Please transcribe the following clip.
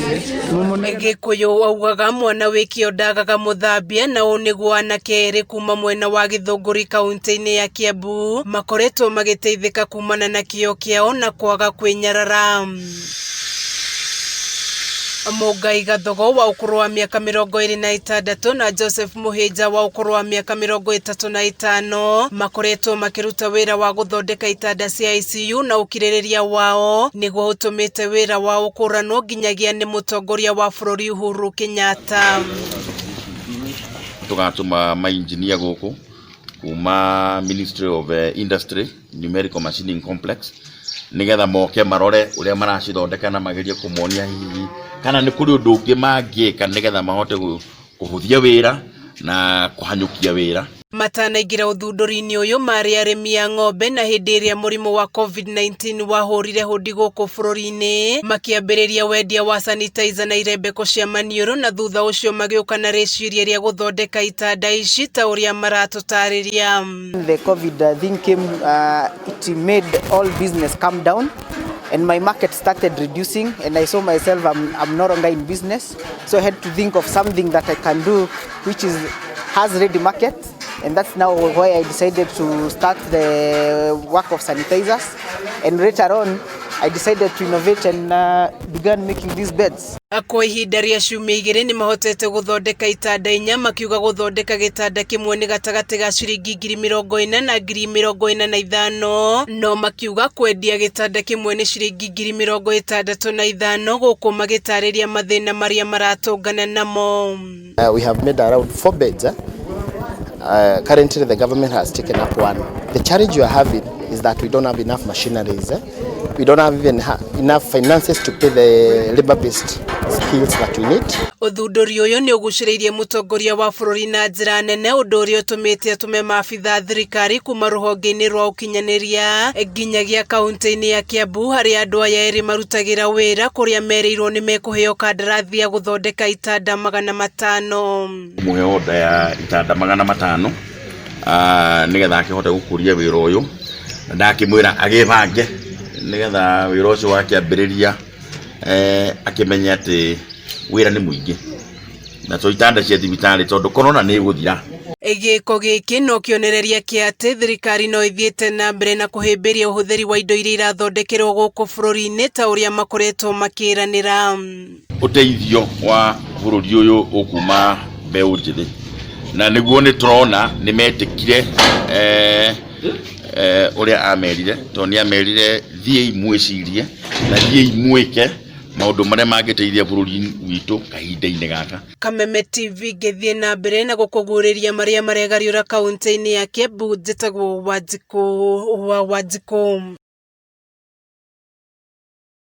Gĩkũyũ augaga mwana wĩ kĩo ndagaga mũthambia, na ũũ nĩguo anake erĩ kuma mwena wa Gĩthũngũri kaunti-inĩ ya Kiambu makoretwo magĩteithĩka kumana na kĩo kĩao na kwaga kwĩnyarara. Mũngai Gathogo wa ũkũrũ wa mĩaka 26 na Joseph Mũhĩnja wa ũkũrũ wa mĩaka 35 makoretwo makĩruta wĩra wa gũthondeka itanda cia ICU, na ũkirĩrĩria wao nĩguo ũtũmĩte wĩra wao ũkũranwo nginyagia nĩ mũtongoria wa bũrũri Uhuru Kenyatta. Tũgatũma mainjinia gũkũ kuma Ministry of Industry, Numerical Machining Complex, nĩgetha moke marore ũrĩa maracithondeka na magerie kũmonia hihi kana nĩ kũrĩ ũndũ ũngĩ mangĩka nĩgetha mahote kũhũthia wĩra na kũhanyũkia wĩra. Matanaingĩra ũthundũri-inĩ ũyũ, marĩ arĩmi a ng'ombe, na hĩndĩ ĩrĩa mũrimũ wa COVID-19 wahũrire hũndi gũkũ bũrũri-inĩ, makĩambĩrĩria wendia wa sanitizer na irembeko cia maniũrũ, na thutha ũcio magĩũka na rĩciria rĩa gũthondeka itanda ici ta ũrĩa maratũtarĩria. The COVID thing came, it made all business come down and my market started reducing, and I saw myself I'm no longer in business. So I had to think of something that I can do which is has ready market, and that's now why I decided to start the work of sanitizers, and later on I decided to innovate and began making these beds. Kwa ihinda rĩa ciumia 2 nĩ mahotete gũthondeka itanda inya, makiuga gũthondeka gĩtanda kĩmwe nĩ gatagatĩ ga ciringi 40,000 na 45,000, no makiuga kwendia gĩtanda kĩmwe nĩ ciringi 65,000, gũkũ magĩtarĩria mathĩna marĩa maratũngana namo. We have made around four beds. Eh? Currently, the government has taken up one. The challenge we are having is that we don't have enough machineries. Eh? We don't have even enough finances to pay the labor-based skills that we need. Ũthundũri ũyũ nĩ ũgucĩrĩirie mũtongoria wa bũrũri na njĩra nene, ũndũ ũrĩa ũtũmĩte atũme maabitha a thirikari kuma rũhonge-inĩ rwa ũkinyanĩria nginyagia kaunti-inĩ ya Kiambu, harĩa andũ aya erĩ marutagĩra wĩra, kũrĩa merĩirwo nĩ mekũheo kandarathi ya gũthondeka itanda 500. Mũhe order ya itanda 500 nĩgetha akĩhote gũkũria wĩra ũyũ, na ndakĩmwĩra agĩbange nĩgetha wĩra ũcio wakĩambĩrĩria akĩmenye atĩ wĩra nĩ mũingĩ na to itanda cia thibitarĩ, tondũ corona nĩ ĩgũthira. Gĩko gĩkĩ no kĩonereria kĩa atĩ thirikari no ĩthiĩte na mbere na kũhĩmbĩria ũhũthĩri wa indo iria irathondekerwo gũkũ bũrũri-inĩ ta ũrĩa makoretwo makĩranĩra. Ũteithio wa bũrũri ũyũ ũkuma mbeũ njĩthĩ, na nĩguo nĩ tũrona nĩ metĩkire ũrĩa amerire, tondũ nĩ amerire thiĩi mwĩcirie na thiĩi mwĩke maũndũ marĩa mangĩteithia bũrũri witũ kahinda-inĩ gaka. Kameme TV ngĩthiĩ na mbere na gũkũguũrĩria marĩa maregariũra kaunti-inĩ ya Kiambu, njĩtagwo Wanjikũ wa Wanjikũ.